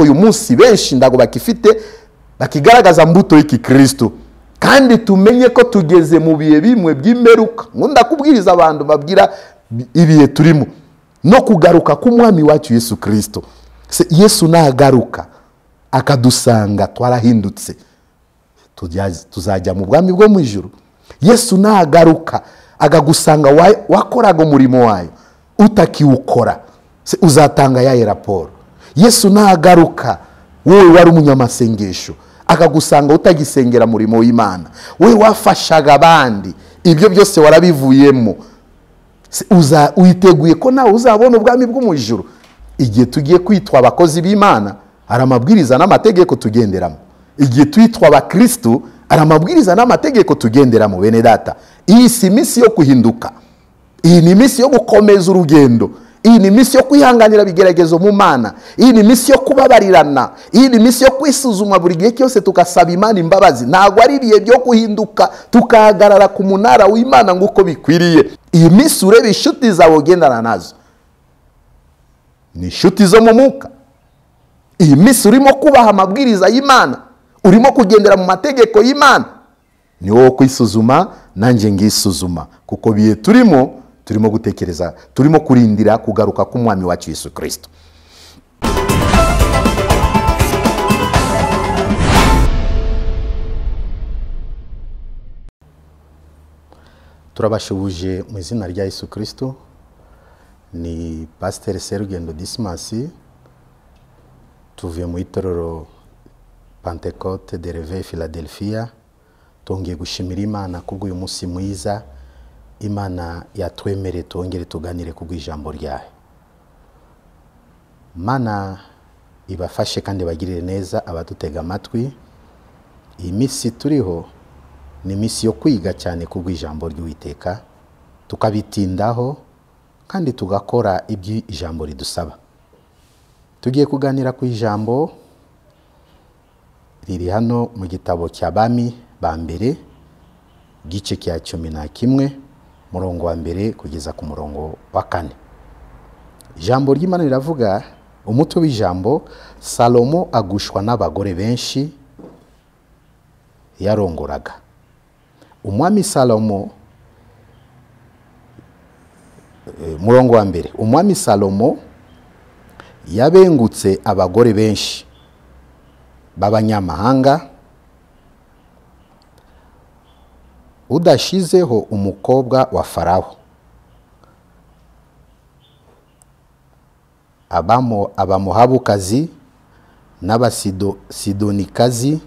Uyu munsi benshi ndago bakifite bakigaragaza mbuto y'Ikikristo. Kandi tumenye ko tugeze mu bihe bimwe by'imperuka. Nkunda kubwiriza abantu babwira ibihe turimo no kugaruka k'umwami wacu Yesu Kristo. Yesu nagaruka akadusanga twarahindutse, tuzajya mu bwami bwo mu ijuru. Yesu nagaruka akagusanga wakoraga umurimo wayo utakiwukora, uzatanga yaye raporo. Yesu nagaruka wowe wari umunyamasengesho akagusanga utagisengera murimo w'Imana, wowe wafashaga abandi, ibyo byose warabivuyemo, witeguye ko nawe uzabona ubwami bwo mu ijuru. Igihe tugiye kwitwa abakozi b'Imana hari amabwiriza n'amategeko tugenderamo. Igihe twitwa abakristo hari amabwiriza n'amategeko tugenderamo. Bene data, iyi si iminsi yo kuhinduka, iyi ni iminsi yo gukomeza urugendo, iyi ni iminsi yo kwihanganira ibigeragezo mu Mana, iyi ni iminsi yo kubabarirana, iyi ni iminsi yo kwisuzuma buri gihe cyose tugasaba Imana imbabazi. Ntabwo ari ibihe byo kuhinduka tukahagarara ku munara w'Imana nguko bikwiriye. Iyi minsi ureba inshuti zawe ugendana nazo ni inshuti zo mu mwuka. Iyi minsi urimo kubaha amabwiriza y'Imana, urimo kugendera mu mategeko y'Imana, ni wowe kwisuzuma nanjye ngisuzuma, kuko bihe turimo turimo gutekereza, turimo kurindira kugaruka k'umwami wacu Yesu Kristo. Turabashubuje mu izina rya Yesu Kristo. Ni Pasteur Serugendo Dismas, tuvuye mu itorero Pentecote de Réveil Philadelphia. Tongeye gushimira Imana kubw'uyu munsi mwiza Imana yatwemereye tongere tuganire kubw'ijambo ryayo. Mana ibafashe kandi bagirire neza abadutega amatwi. Iyi minsi turiho ni iminsi yo kwiga cyane kubw'ijambo ry'Uwiteka, tukabitindaho kandi tugakora ibyo ijambo ridusaba. Tugiye kuganira ku ijambo riri hano mu gitabo cy'Abami ba mbere, gice cya 11, murongo wa mbere kugeza ku murongo wa 4. Ijambo ry'Imana riravuga, umutwe w'ijambo: Salomo agushwa n'abagore benshi yarongoraga. Umwami Salomo, murongo wa mbere, umwami Salomo yabengutse abagore benshi b'abanyamahanga, udashizeho umukobwa wa Farawo, abamohabukazi n'abasidonikazi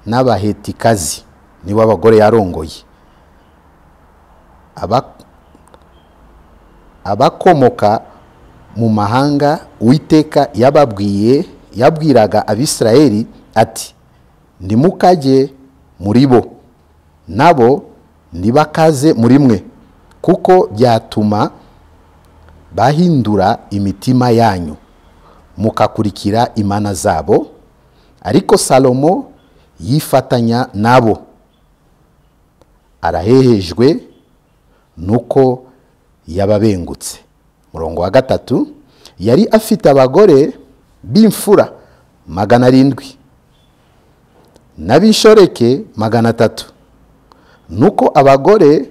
n'abahetikazi, nibo abagore yarongoye. Abakomoka mu mahanga Uwiteka yabwiraga Abisirayeli ati: ntimukajye muri bo, nabo ntibakaze muri mwe, kuko byatuma bahindura imitima yanyu mukakurikira imana zabo. Ariko Salomo yifatanya nabo, arahehejwe nuko yababengutse. Murongo wa 3, yari afite abagore b'imfura 700 n'ab'inshoreke 300. Nuko abagore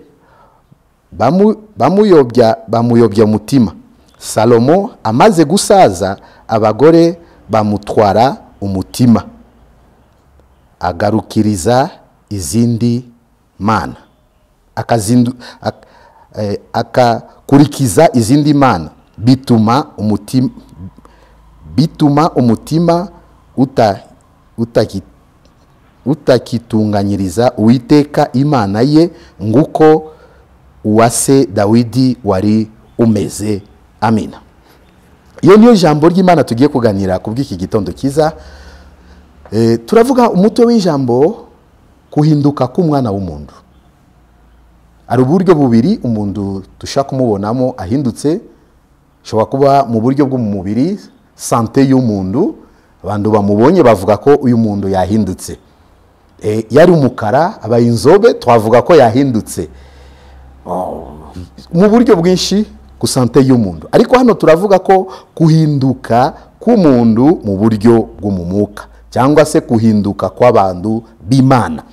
bamuyobya umutima. Salomo amaze gusaza, abagore bamutwara umutima, agarukiriza izindi mana, akakurikiza izindi mana, bituma umutima utakitunganyiriza Uwiteka Imana ye, nguko uwase Dawidi wari umeze. Amina. Iyo niyo jambo ry'Imana tugiye kuganira kubw'iki gitondo kiza. Turavuga umutwe w'ijambo kuhinduka k'umwana w'umuntu. Ari uburyo bubiri umuntu dushaka kumubonamo ahindutse. Shobora kuba mu buryo bw'umubiri, sante y'umuntu, abantu bamubonye bavuga ko uyu muntu yahindutse. Yari umukara abaye inzobe, twavuga ko yahindutse. Mu buryo bwinshi ku sante y'umuntu. Ariko hano turavuga ko kuhinduka k'umuntu mu buryo bw'umwuka, cyangwa se kuhinduka kw'abantu b'Imana.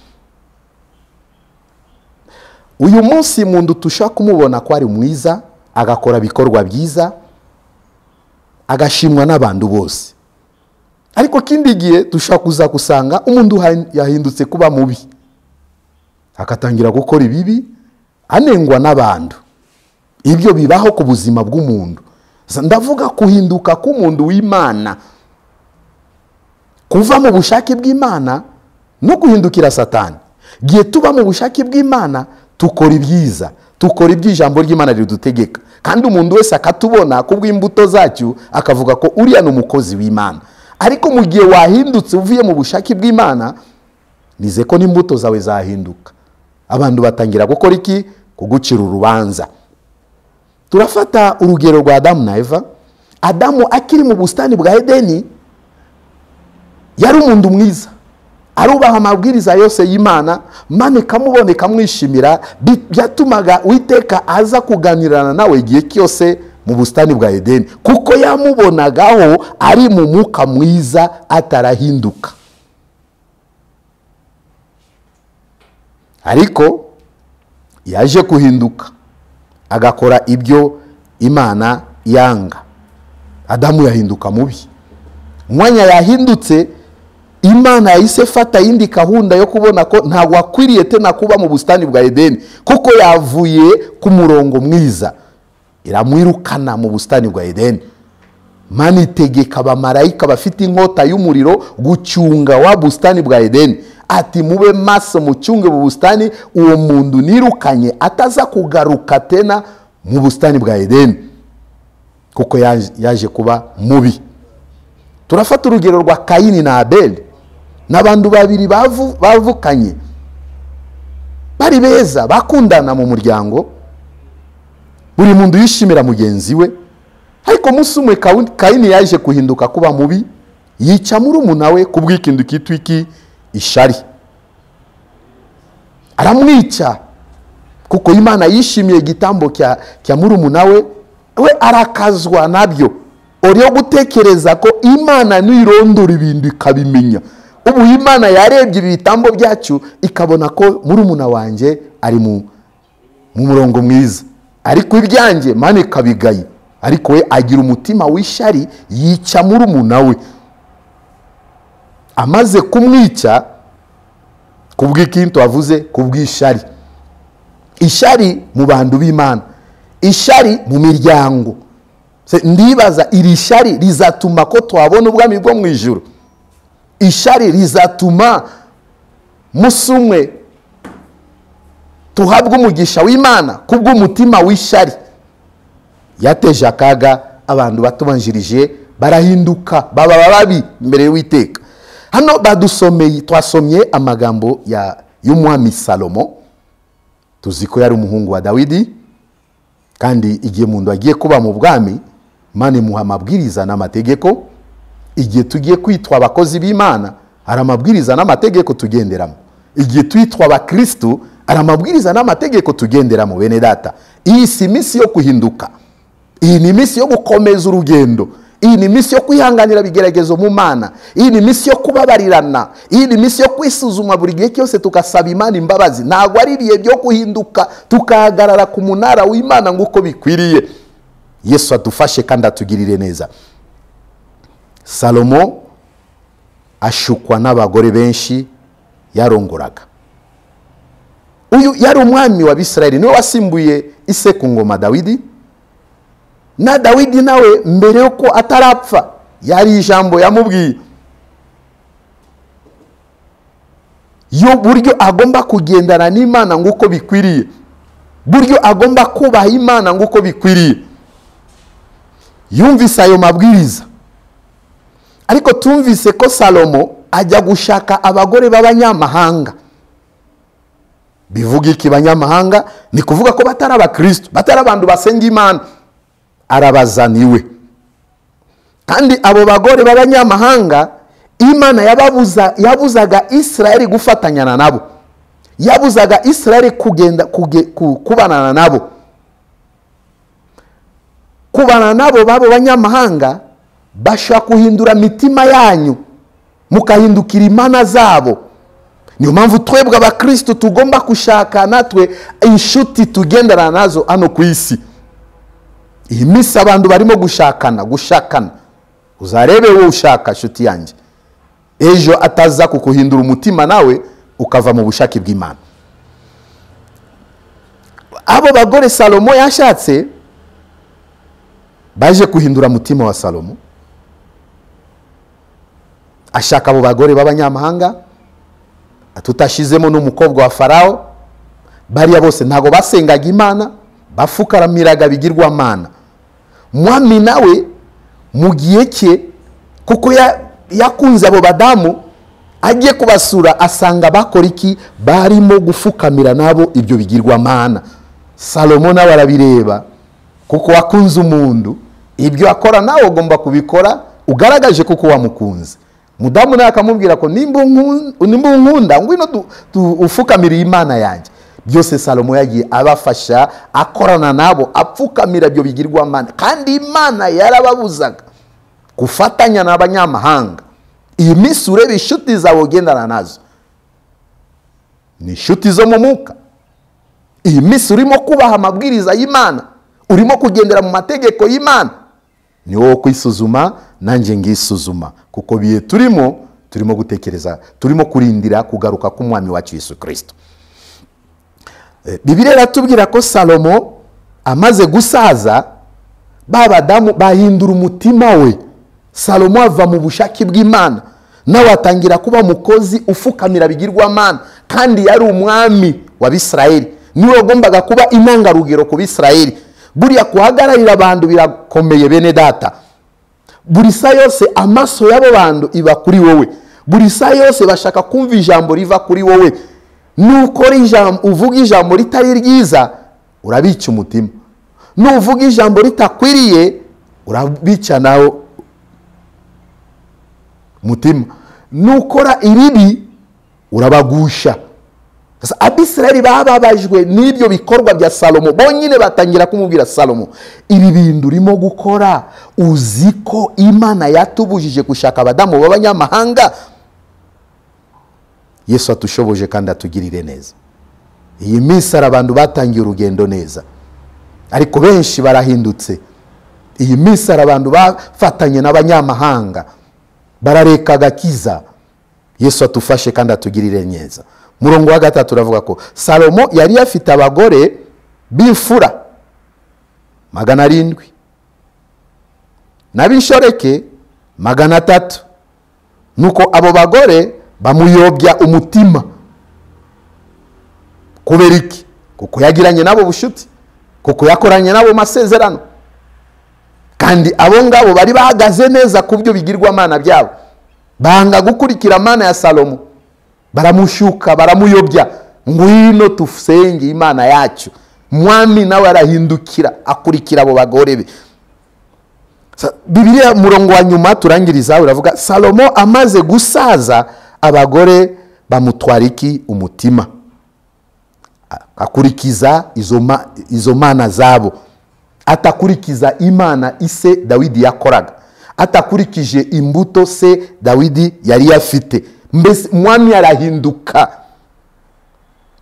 Uyu munsi muntu tushaka kumubona ko ari mwiza, agakora bikorwa byiza, agashimwa n'abantu bose. Ariko kindi gihe dushaka kuza gusanga umuntu yahindutse kuba mubi, akatangira gukora ibibi, anengwa n'abantu. Ibyo bibaho ku buzima bw'umuntu. Ndavuga kuhinduka k'umuntu w'Imana, kuva mu bushake bw'Imana no guhindukira Satani. Gihe tuba mu bushake bw'Imana tukora ibyiza, tukora iby'ijambo ry'Imana ridutegeka, kandi umuntu wese akatubona kubw'imbuto zacyo akavuga ko uriya ni umukozi w'Imana. Ariko mu gihe wahindutse uvuye mu bushake bw'Imana, nize ko n'imbuto zawe zahinduka. Abantu batangira gukora iki? Kugucira urubanza. Turafata urugero rwa Adamu na Eva. Adamu akiri mu busitani bwa Edeni yari umuntu mwiza, arubaha amabwiriza yose y'Imana, mane kamubone kamwishimira. Byatumaga Uwiteka aza kuganirana nawe igihe cyose mu busitani bwa Edeni, kuko yamubonagaho ari mu mwuka mwiza atarahinduka. Ariko yaje kuhinduka agakora ibyo Imana yanga. Adamu yahinduka mubi. Mwanya yahindutse, Imana yahise fata indi gahunda yo kubona ko ntabwo akwiriye tena kuba mu busitani bwa Edeni, kuko yavuye ku murongo mwiza. Iramwirukana mu busitani bwa Edeni. Imana itegeka abamarayika bafite inkota y'umuriro gucunga wa busitani bwa Edeni, ati mube maso mucunge mu busitani, uwo muntu nirukanye ataza kugaruka tena mu busitani bwa Edeni, kuko yaje kuba mubi. Turafata urugero rwa Kayini na Abeli, n'abantu babiri bavukanye, bari beza, bakundana mu muryango, buri muntu yishimira mugenzi we. Ariko umunsi umwe Kayini yaje kuhinduka kuba mubi, yica murumuna we kubw'ikintu kitwiki ishari, aramwica kuko Imana yishimiye igitambo cya murumuna we, we arakazwa nabyo. Oriyo gutekereza ko Imana nirondora ibintu ikabimenya. Ubu Imana yarebye ibitambo byacu ikabona ko murumuna wanjye ari mu murongo mwiza, ariko ibyanjye Imana ikabigaye. Ariko we agira umutima w'ishari, yica murumuna we. Amaze kumwica kubw'ikintu avuze, kubw'ishari. Ishari mu bantu b'Imana, ishari mu miryango. Ndibaza iri shari rizatuma ko twabona ubwami bwo mu ijuru? Ishari rizatuma musumwe tuhabwe umugisha w'Imana kubw'umutima w'ishari? Yateje akaga abantu batubanjirije, barahinduka baba babi mbere y'Uwiteka. Hano badusomeye, twasomye amagambo y'umwami Salomo. Tuzi ko yari umuhungu wa Dawidi, kandi igihe umuntu agiye kuba mu bwami, Imana imuha amabwiriza n'amategeko. Igihe tugiye kwitwa abakozi b'Imana, hari amabwiriza n'amategeko tugenderamo. Igihe twitwa abakristo, hari amabwiriza n'amategeko tugenderamo. Bene data, iyi si iminsi yo kuhinduka, iyi ni iminsi yo gukomeza urugendo, iyi ni iminsi yo kwihanganira ibigeragezo mu Mana, iyi ni iminsi yo kubabarirana, iyi ni iminsi yo kwisuzuma buri gihe cyose tugasaba Imana imbabazi. Ntabwo ari ibihe byo kuhinduka, tukahagarara ku munara w'Imana nguko bikwiriye. Yesu adufashe kandi atugirire neza. Salomo ashukwa n'abagore benshi yarongoraga. Uyu yari umwami wa Bisirayeli, niwe wasimbuye ise ku ngoma Dawidi. Na Dawidi nawe mbere yuko atarapfa yari ijambo yamubwiye yo buryo agomba kugendana n'Imana nguko bikwiriye, buryo agomba kubaha Imana nguko bikwiriye. Yumvise ayo mabwiriza. Ariko tumvise ko Salomo ajya gushaka abagore b'abanyamahanga. Bivuga iki banyamahanga? Ni kuvuga ko batari abakristo, batari abantu basenga Imana. Arabazaniwe. Kandi abo bagore b'abanyamahanga Imana yabuzaga Israeli gufatanyana nabo, yabuzaga Israeli kugenda kubanana nabo. Kubana nabo babo banyamahanga bashaka kuhindura mitima yanyu mukahindukira imana zabo. Niyo mpamvu twebwe abakristo tugomba gushaka natwe inshuti tugendana nazo hano ku isi. Iyi minsi abantu barimo gushakana, uzarebe wowe ushaka inshuti yanjye, ejo ataza kukuhindura umutima nawe ukava mu bushake bw'Imana. Abo bagore Salomo yashatse baje kuhindura umutima wa Salomo. Ashaka abo bagore b'abanyamahanga, tutashizemo n'umukobwa wa Farao. Bariya bose ntago basengaga Imana, bafukaramiraga bigirwamana. Mwami nawe mu gihe cye, kuko yakunze abo badamu, agiye kubasura asanga bakora iki? Barimo gufukamira nabo ibyo bigirwamana. Salomo nawe arabireba, kuko wakunze umuntu, ibyo akora nawe ugomba kubikora ugaragaje kuko wamukunze. Mudamu nawe akamubwira ko nimba unkunda ngwino ufukamire Imana yanjye. Byose Salomo yagiye abafasha, akorana nabo, apfukamira ibyo bigirwamana. Kandi Imana yarababuzaga gufatanya n'abanyamahanga. Iyi minsi ureba inshuti zawe ugendana nazo ni inshuti zo mu mwuka. Iyi minsi urimo kubaha amabwiriza y'Imana, urimo kugendera mu mategeko y'Imana. Ni wowe kwisuzuma, nanjye ngisuzuma, kuko biye turimo gutekereza, turimo kurindira kugaruka k'umwami wacu Yesu Kristo. Bibiliya iratubwira ko Salomo amaze gusaza, ba badamu bahindura umutima we. Salomo ava mu bushake bw'Imana, nawe atangira kuba mukozi ufukamira bigirwamana, kandi yari umwami wa Bisirayeli, niwe wagombaga kuba intangarugero ku Bisirayeli. Buriya kuhagararira abantu birakomeye bene data. Buri saa yose amaso y'abo bantu iba kuri wowe. Buri saa yose bashaka kumva ijambo riva kuri wowe. Nukora ijambo, uvuga ijambo ritari ryiza, urabica umutima. Nuvuga ijambo ritakwiriye, urabica nawe mutima. Nukora ibibi, urabagusha. Abisirayeli bababajwe n'ibyo bikorwa bya Salomo. Bonyine batangira kumubwira Salomo, ibi bintu urimo gukora, uzi ko Imana yatubujije gushaka abadamu b'abanyamahanga. Yesu atushoboje kandi atugirire neza. Iyi minsi hari abantu batangiye urugendo neza, ariko benshi barahindutse. Iyi minsi hari abantu bafatanye n'abanyamahanga, barareka agakiza. Yesu atufashe kandi atugirire neza. Murongo wa 3 uravuga ko Salomo yari afite abagore b'imfura 700 n'ab'inshoreke 300. Nuko abo bagore bamuyobya umutima. Kubera iki? Kuko yagiranye nabo bushuti, kuko yakoranye nabo masezerano, kandi abo ngabo bari bahagaze neza ku byo bigirwamana byabo. Banga gukurikira mana ya Salomo, baramushuka, baramuyobya, ngwino tusenge Imana yacu. Mwami nawe arahindukira akurikira abo bagore be. Bibiliya murongo wa nyuma turangiriza uravuga, Salomo amaze gusaza abagore bamutwara iki? Umutima. Akurikiza izo mana zabo, atakurikiza Imana ise Dawidi yakoraga, atakurikije imbuto se Dawidi yari afite. Mbese mwami arahinduka,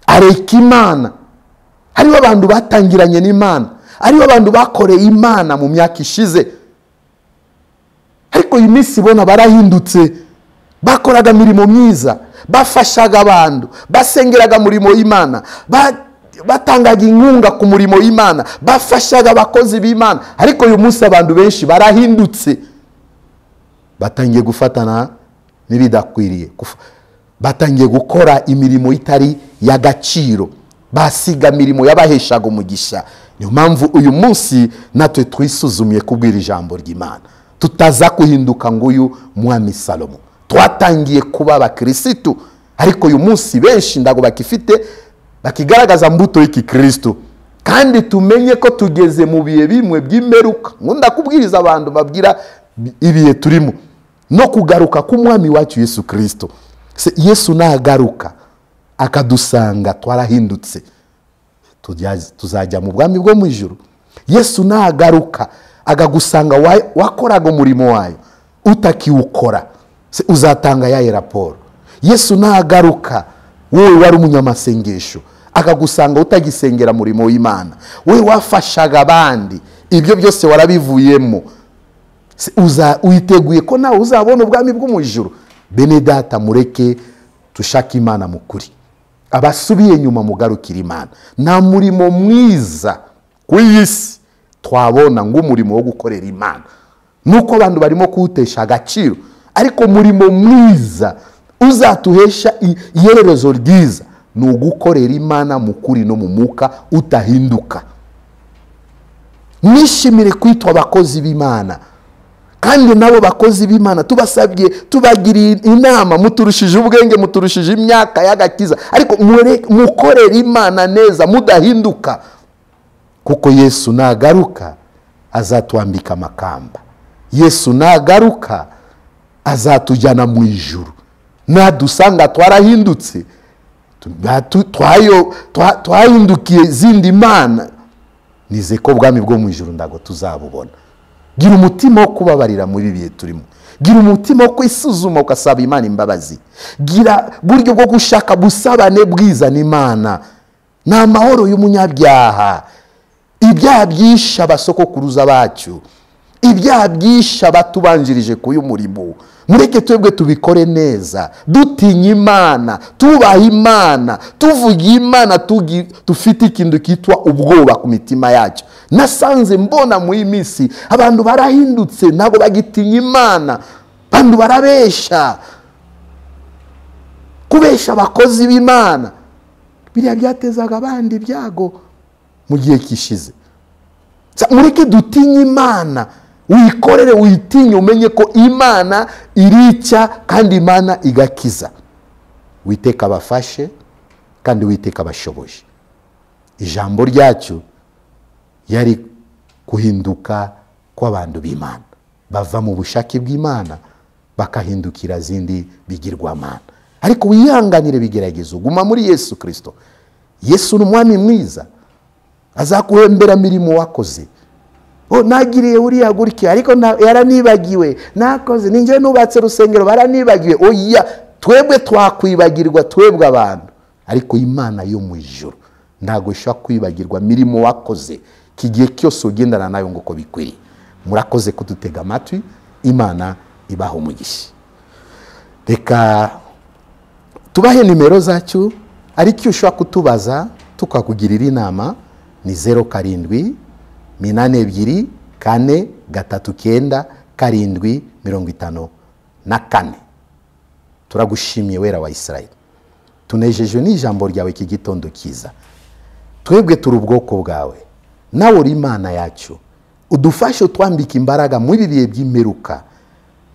areka Imana. Hariho abantu batangiranye n'Imana, hariho abantu bakoreye Imana mu myaka ishize, ariko iyi minsi bona barahindutse. Bakoraga mirimo myiza, bafashaga abantu, basengeraga murimo w'Imana, batangaga inkunga ku murimo w'Imana, bafashaga abakozi b'Imana. Ariko uyu munsi abantu benshi barahindutse, batangiye gufatana n'ibidakwiriye, batangiye gukora imirimo itari y'agaciro, basiga mirimo yabaheshaga umugisha. Niyo mpamvu uyu munsi natwe twisuzumye kubwira ijambo ry'Imana, tutaza kuhinduka nguyu mwami Salomo. Twatangiye kuba abakirisitu, ariko uyu munsi benshi ndago bakifite bakigaragaza mbuto y'ikikristo. Kandi tumenye ko tugeze mu bihe bimwe by'imperuka. Nkunda kubwiriza abantu babwira ibihe turimo no kugaruka k'umwami wacu Yesu Kristo. Yesu nagaruka akadusanga twarahindutse, tuzajya mu bwami bwo mu ijuru. Yesu nagaruka Akagusanga wakoraga umurimo wayo utakiwukora, uzatanga yaye raporo. Yesu nagaruka wowe wari umunyamasengesho, akagusanga utagisengera murimo w'Imana, wowe wafashaga abandi, ibyo byose warabivuyemo, witeguye ko nawe uzabona ubwami bwo mu ijuru. Bene data, mureke tushake Imana mukuri, abasubiye nyuma mugarukira Imana. Nta murimo mwiza ku isi twabona ng'umurimo wo gukorera Imana, nuko abantu barimo kuwutesha agaciro, ariko murimo mwiza uzatuhesha iherezo ryiza ni ugukorera Imana mukuri no mu mwuka utahinduka. Mwishimire kwitwa abakozi b'Imana, kandi nabo bakozi b'Imana tubasabye, tubagiriye inama, muturushije ubwenge, muturushije imyaka y'agakiza, ariko mukorere Imana neza mudahinduka, kuko Yesu nagaruka azatwambika amakamba. Yesu nagaruka azatujyana mu ijuru. Nadusanga twarahindutse, twahindukiye zindi mana, nize ko ubwami bwo mu ijuru ndago tuzabubona. Gira umutima wo kubabarira muri bihe turimo, gira umutima wo kwisuzuma ugasaba Imana imbabazi, gira buryo bwo gushaka busabane bwiza n'Imana. Ni amahoro y'umunyabyaha. Ibyaha byishe abasokokuruza bacu, ibyaha byishe abatubanjirije k'uyu murimo, mureke twebwe tubikore neza, dutinya Imana, tubaha Imana, tuvuga Imana, tufite ikintu kitwa ubwoba ku mitima yacu. Nasanze mbona mu minsi abantu barahindutse, ntabwo bagitinya Imana, abantu barabesha, kubesha abakozi b'Imana. Biriya byatezaga abandi ibyago mu gihe kishize. Mureke dutinye Imana, wikorere, witinye, umenye ko Imana irica kandi Imana igakiza. Witeka abafashe kandi Witeka abashoboje. Ijambo ryacu yari kuhinduka kw'abantu b'Imana, bava mu bushake bw'Imana bakahindukira zindi bigirwamana. Ariko wihanganire bigeragezo, guma muri Yesu Kristo. Yesu ni umwami mwiza, azakuhembera mirimo wakoze. Nagiriye uriya gutya ariko yaranibagiwe, nakoze ninjye nubatse rusengero baranibagiwe. Oya, twebwe twakwibagirwa twebwe abantu, ariko Imana yo mu ijuru ntago ishobora kwibagirwa mirimo wakoze kigiye cyose ugendana nayo ngo uko bikwiriye. Murakoze kudutega amatwi, Imana ibaho umugisha. Reka tubahe nimero zacu, ariko ushobora kutubaza tukakugirira inama. Ni 07 82 4 3 9 7 54. Turagushimiye wera wa Israeli, tunejejwe n'ijambo ryawe iki gitondo kiza. Twebwe turi ubwoko bwawe, nawe uri Imana yacu. Udufashe utwambike imbaraga muri bihe by'imperuka.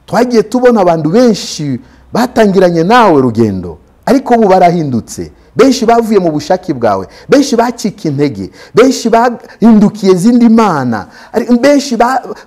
Twagiye tubona abantu benshi batangiranye nawe rugendo, ariko ubu barahindutse. Benshi bavuye mu bushake bwawe, benshi bacika intege, benshi bahindukiye zindi mana, benshi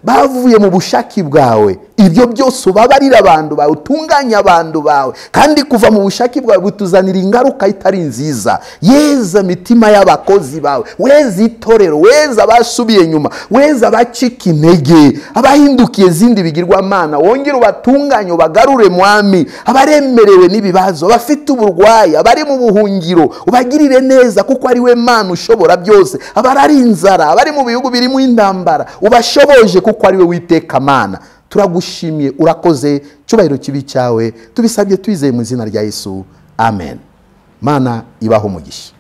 bavuye mu bushake bwawe. Ibyo byose ubabarira abantu bawe, utunganya abantu bawe, kandi kuva mu bushake bwawe butuzanira ingaruka itari nziza. Yeza mitima y'abakozi bawe, weza itorero, weza abasubiye nyuma, weza abacika intege, abahindukiye zindi bigirwamana, wongere ubatunganye, ubagarure mwami. Abaremerewe n'ibibazo, abafite uburwayi, abari mu buhungiro, ubagirire neza, kuko ari we Mana ushobora byose. Abarari inzara, abari mu bihugu birimo intambara, ubashoboje, kuko ari we Witeka Mana. Turagushimiye, urakoze, cyubahiro kibi cyawe tubisabye twizeye mu izina rya Yesu, amen. Mana ibaho umugisha.